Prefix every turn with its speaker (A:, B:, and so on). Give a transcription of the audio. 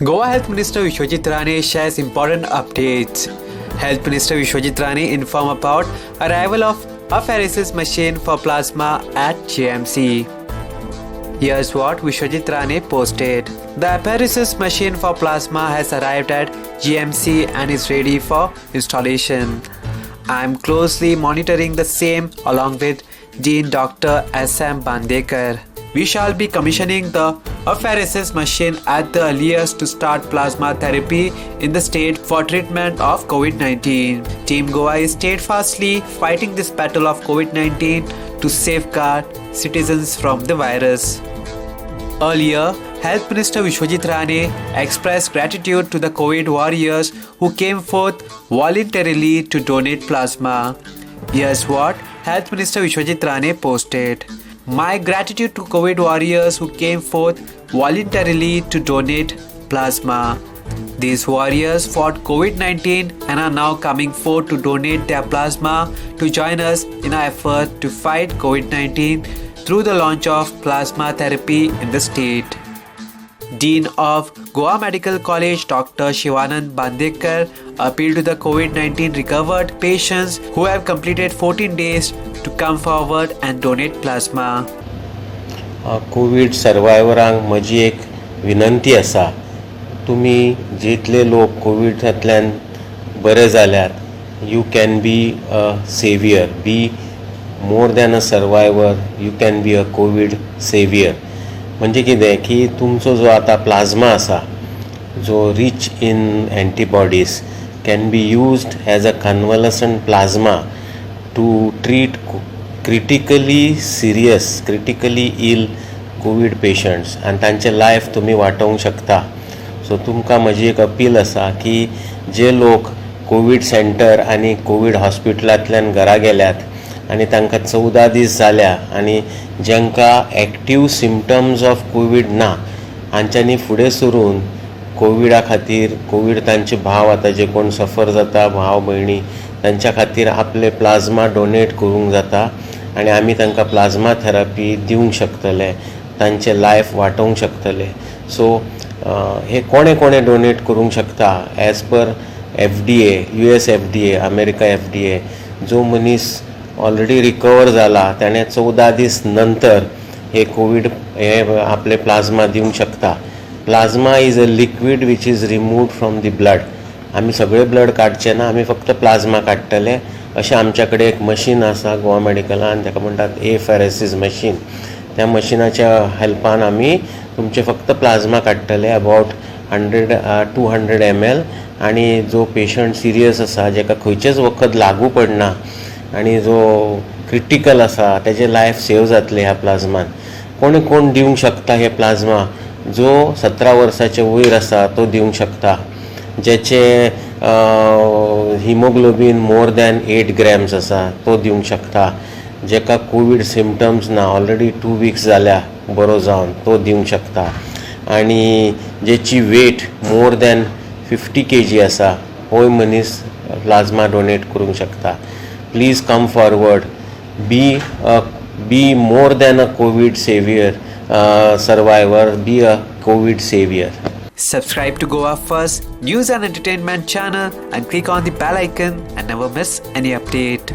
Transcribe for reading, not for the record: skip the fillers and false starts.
A: Goa Health Minister Vishwajit Rane shares important updates. Health Minister Vishwajit Rane informed about arrival of apheresis machine for plasma at GMC. Here's what Vishwajit Rane posted. The apheresis machine for plasma has arrived at GMC and is ready for installation. I am closely monitoring the same along with Dean Dr. S.M. Bandekar. We shall be commissioning the apheresis machine at the earliest to start plasma therapy in the state for treatment of COVID-19. Team Goa is steadfastly fighting this battle of COVID-19 to safeguard citizens from the virus. Earlier, Health Minister Vishwajit Rane expressed gratitude to the COVID warriors who came forth voluntarily to donate plasma. Here's what Health Minister Vishwajit Rane posted. My gratitude to COVID warriors who came forth voluntarily to donate plasma. These warriors fought COVID-19 and are now coming forth to donate their plasma to join us in our effort to fight COVID-19 through the launch of plasma therapy in the state. Dean of Goa Medical College Dr. Shivanand Bandekar appealed to the COVID-19 recovered patients who have completed 14 days to come forward and donate plasma.
B: Covid सर्वायवरांक म्हजी एक विनंती आसा. तुमी जितले लोक कोविडांतल्यान बरे जाल्यात, you can be a saviour. Be more than a survivor, you can be a COVID saviour. म्हणजे कितें की तुमचो जो आतां प्लाझ्मा आसा, जो rich in antibodies, can be used as a convalescent plasma to treat critically serious, critically ill COVID patients आनी तांचें लायफ तुमी वाटोवंक शकता. सो तुमकां म्हजी एक अपील आसा की जे लोक कोवीड सेंटर आनी कोवीड हॉस्पिटलांतल्यान घरा गेल्यात आनी तांकां 14 दीस जाल्या आनी जांकां एक्टीव सिमटम्स ऑफ कोवीड ना, हांच्यांनी फुडें सरून कोविडा खातीर, कोवीड तांचे भाव आतां जे कोण सफर जाता, भाव भयणी, तांच्या खातीर आपले प्लाझ्मा डोनेट करूंक जाता आनी आमी तांकां प्लाझ्मा थेरपी दिवंक शकतले, तांचें लायफ वाटोवंक शकतले. सो हे कोणे कोणे डोनेट करूंक शकता? As per FDA, US FDA, America FDA, जो मनीस ऑलरेडी रिकवर जाला, ताणें 14 दीस नंतर हे कोवीड हे आपले प्लाझ्मा दिवंक शकता. Plasma is a liquid which is removed from the blood. आमी सगळे ब्लड काडचे ना, आमी फक्त प्लाझ्मा काडटले. अशें आमच्या कडेन एक मशीन आसा गोवा मेडिकलान, ताका म्हणटात एफेरेसीस मशीन. त्या मशिनाच्या हेल्पान आमी तुमचे फक्त प्लाझ्मा काडटले, about 100 200 ml. आनी जो पेशंट सिरियस आसा, जेका खंयचेंच वखद लागू पडना आनी जो क्रिटिकल आसा, तेजें लायफ सेव जातलें ह्या प्लाझ्मान. कोण कोण दिवंक शकता हे प्लाझ्मा? जो 17 वर्साचे वयर आसा तो दिवंक शकता, जेचे haemoglobin more than 8 grams आसा तो दिवंक शकता, जेका कोवीड सिमटम्स ना, ऑलरेडी 2 वीक्स जाल्या बरो जावन, तो दिवंक शकता आनी जेची weight more than 50 kg आसा, होय मनीस प्लाझ्मा डोनेट करूंक शकता. Please come forward, be more than a COVID saviour survivor, be a COVID saviour.
A: Subscribe to Goa First News and Entertainment channel and click on the bell icon and never miss any update.